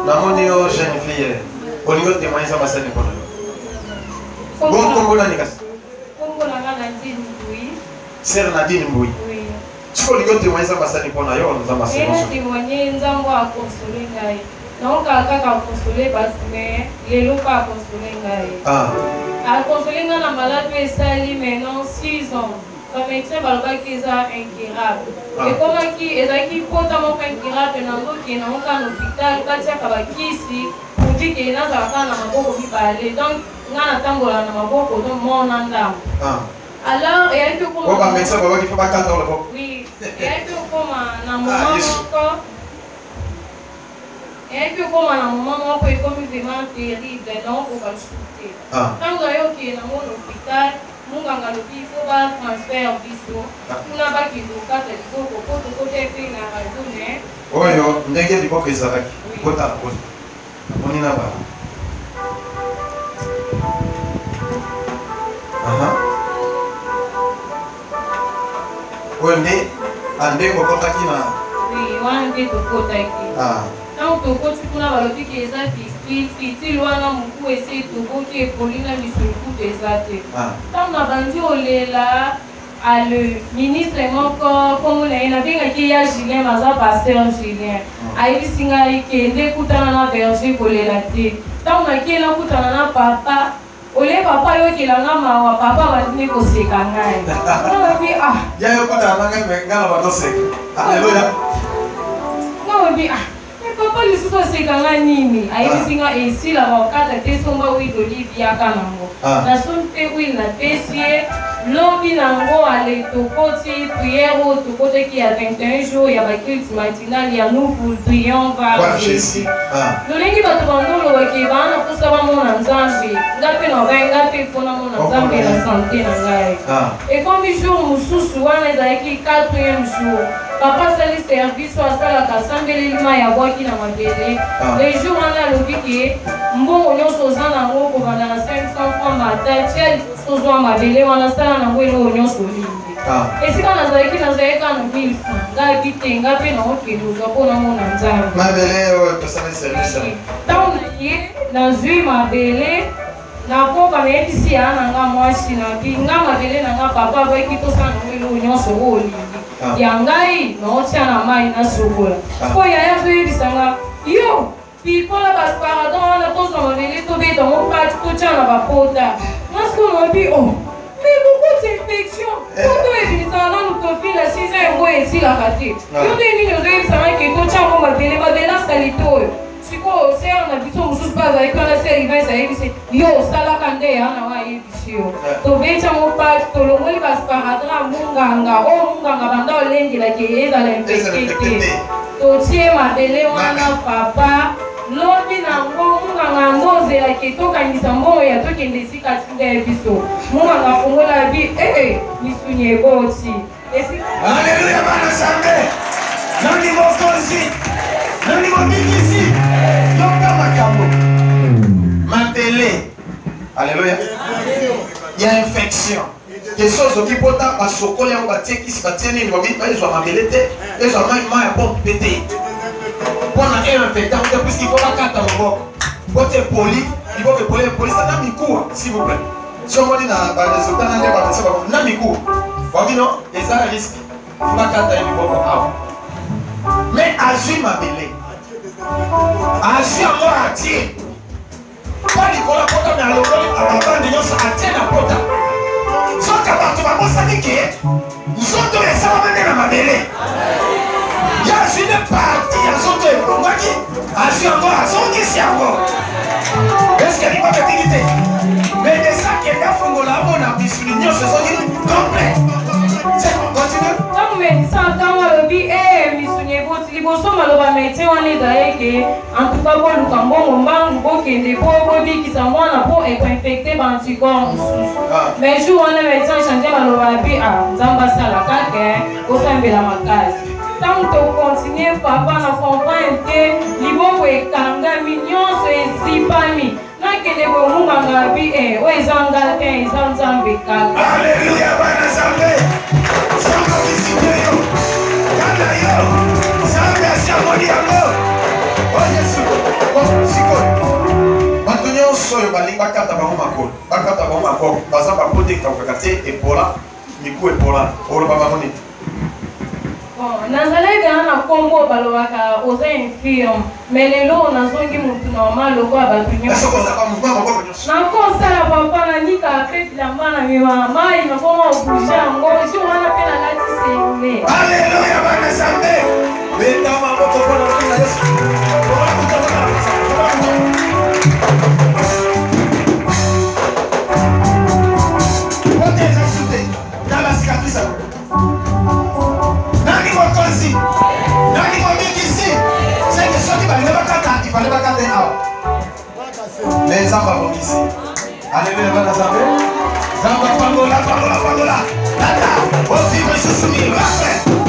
Namoni yo jeune fille, olingi otémoigne nzambe asali mpo na yo. Bon, kombo nani kasi? Kombo na nga Nadine Mbuyi. Sœur Nadine Mbuyi. Oui. Soki olingi otémoigne nzambe asali mpo na yo, nzambe asali. Ena témoigne nzambe akonsole ngai. Naokaka kaka akonsole bato mais lelo mpe akonsole ngai. Ah. Akonsole ngai na malade oyo esali maintenant 6 ans. Ba médecin balobaki eza incurable. Ah. Ekomaki ezalaki pota moko incurable na ndoki na kaka na hôpital batiaka bakisi pour dire que nazala kaka na maboko mibale donc nga natambola na maboko donc mona ndambo. Ah. Alors eyaki okoma Oyo ba médecin balobaki faut bakata loboko. Oui, eyaki okoma na Ah, moment Yesu. moko eyaki okoma na moment moko ekomi vraiment terrible naokoka lisusu te. Ah. Ntango nayoki nango na hôpital, munganga alobi il faut batransfert biso kuna bakende kokata liboko po tokota mpe na radio mais Oyo ndenge liboko ezalaki. Kota kota. Namoni na ba. Aha. Oyo nde andenge okotaki na oui, wana nde tokotaki. Ah. Ntango tokoti kuna balobi ke eza fistule, fistule wana moku esi etoboki epoli na misuni kutu eza te. Ah. Ntango nabandi olela ale ministre moko nkombo na ye nabengaki ya Julien, aza pasteur Julien, ayebisi ngai kende kutana na berger, kolela te. Ntango nakei nakutana na papa olie, papa ayokela nga mawa, papa abandi nde koseka ngai. Nalobi ah. Ya yo kutana na ngai mais ngai na bazoseka. Alléluia. Nalobi ah, mais papa lisusu aseka nga nini? Ayebisi nga esilaka kokata te, somba huile d'olive yaka nango. Ah. Nasombi mpe huile, napesi ye. Lobi nango ale tokoti prière oyo tokotaki ya 21 jours ya baculte matinal ya nous voudrions voir Voir Jésus. Jésus. Ah. Lolenge bato bandolobaki baa na mposa bamona Nzambe, nga mpe na ngai nga mpe mpo namona Nzambe na santé na ngai. Ah. Ekomi jour mosusu wana ezalaki 4e jour, papa asali service oyo asalaka, asambeleli mai, abwaki na mabele. Ah. Le jour wana alobi ke mbongo nyonso oza nango kobanda na 500 francs mata tia liboso, ozwa mabele wana, sala nango eloko nyonso olingi. Ah. Esika nazalaki, nazalaki kaka na 1000 francs, ngai abi te, ngai mpe naokende ozwa mpo namona Nzambe. Mabele oyo tosali service. Ntango na ye nazwi mabele nakoka, nayebisi ya na nga mwasi na bi nga mabele na nga papa abaki tosala nango eloko nyonso oyo olingi. Ah. Ya ngai naotia na mai nasokola. Ah. Po yaya azoyebisa nga yo pikola basparadrap wana, tozwa mabele tobeta yango pati totia na bapota. Nga sikoyo nalobi o mais bokoti infection po to ebimisaka nanu tofila siza yango esilaka te. Ah. Yo nde nini ozoyebisanga ke totia yango mabele, mabele asalite oyo? Sikoyo sœur na biso mosusu mpe azalaki wana, sœur Ivens, ayebisi yo osalaka nde ya na wa ayebisi yo. Tobeti yango pati, tolongoli basparadrap, munganga oyo munganga banda olengelaki ezala Ezala infecté infecté te. te. Totie mabele wana papa, lobi nango munganga ndo ozelaki tokangisa mbongo ya tokende esika atinda ye biso. Munganga afongola abi ee misuni eboti esika. Aleluya bana Nzambe! Nani mokonzi? Nani mobikisi? Yoka makambo. Mabele, alleluya, ya infection question ozoki pota basokoli yango, batie kisi, batie nini, babi ezwa mabele te, ezwa mai, mai ya pompe mpe te mpona einfecte yango te, puisqu'il faut bakata loboko po te epoli, liboko epoli, epolisa na mikuwa. S'il vous plaît, so omoni na baresultat na nde bamédecin bako na mikuwa babi non, eza risque, faut bakata ye liboko awa. Mais azwi mabele, azwi yango, atie pa likolo ya pota, me alongoli babande nyonso, atie na pota. Soki bato babosani ke nzoto oyo esalama nde na mabele, ye azwi nde partie ya nzoto ebongwaki, azwi yango, azongisi yango. Eske liboko etiki te? Médecin akende afungola, amona misuni nyonso ezongi complet. Continue. Ntango médecin ntango alobi e misuni eboti, liboso maloba médecin wana ezali ke en tout cas boluka mbongo mbangu bokende po bobikisa mwana mpo ekoinfecte baanticorps mosusu. Ah. Mais jour wana médecin change maloba abi ah, Nzambe asala kaka, osambela makasi. Ntango tokontinue papa na comprendre te, liboko ekangami nyonso ezipami, nakende boye munganga abi e oyo eza nga te, eza Nzambe kaka. Aleluya bana Nzambe! Nzambe avisite yo kanda yo, Nzambe asi amoni yango. O Yesu! Bon, sikoyo bato nyonso oyo balingi bakata bango makolo, bakata bango makolo, baza bapote ekaukaka te, epola miku epola, oloba bango nini? Bon, nazalaki deja na nkombo balobaka oza infirme, mais lelo nazongi motu normal lokola bato nyonso. Nakosala papa, nanikaka mpe bilamba na mema mai, nakoma obouge yango jour wana mpe nalati senge. Aleluya, bana Nzambe, beta maboko mpona lokola Yesu. Pote eza su te, tala cicatrice yango. Nani mokonzi, nani mobikisi? Seke soki balingi bakata, ifale bakata ye awa, me Nzambe abongisi. Aleluya, bana Nzambe, Nzambe apambola, pambola, pambola. Tata ovivre lisusu miracle.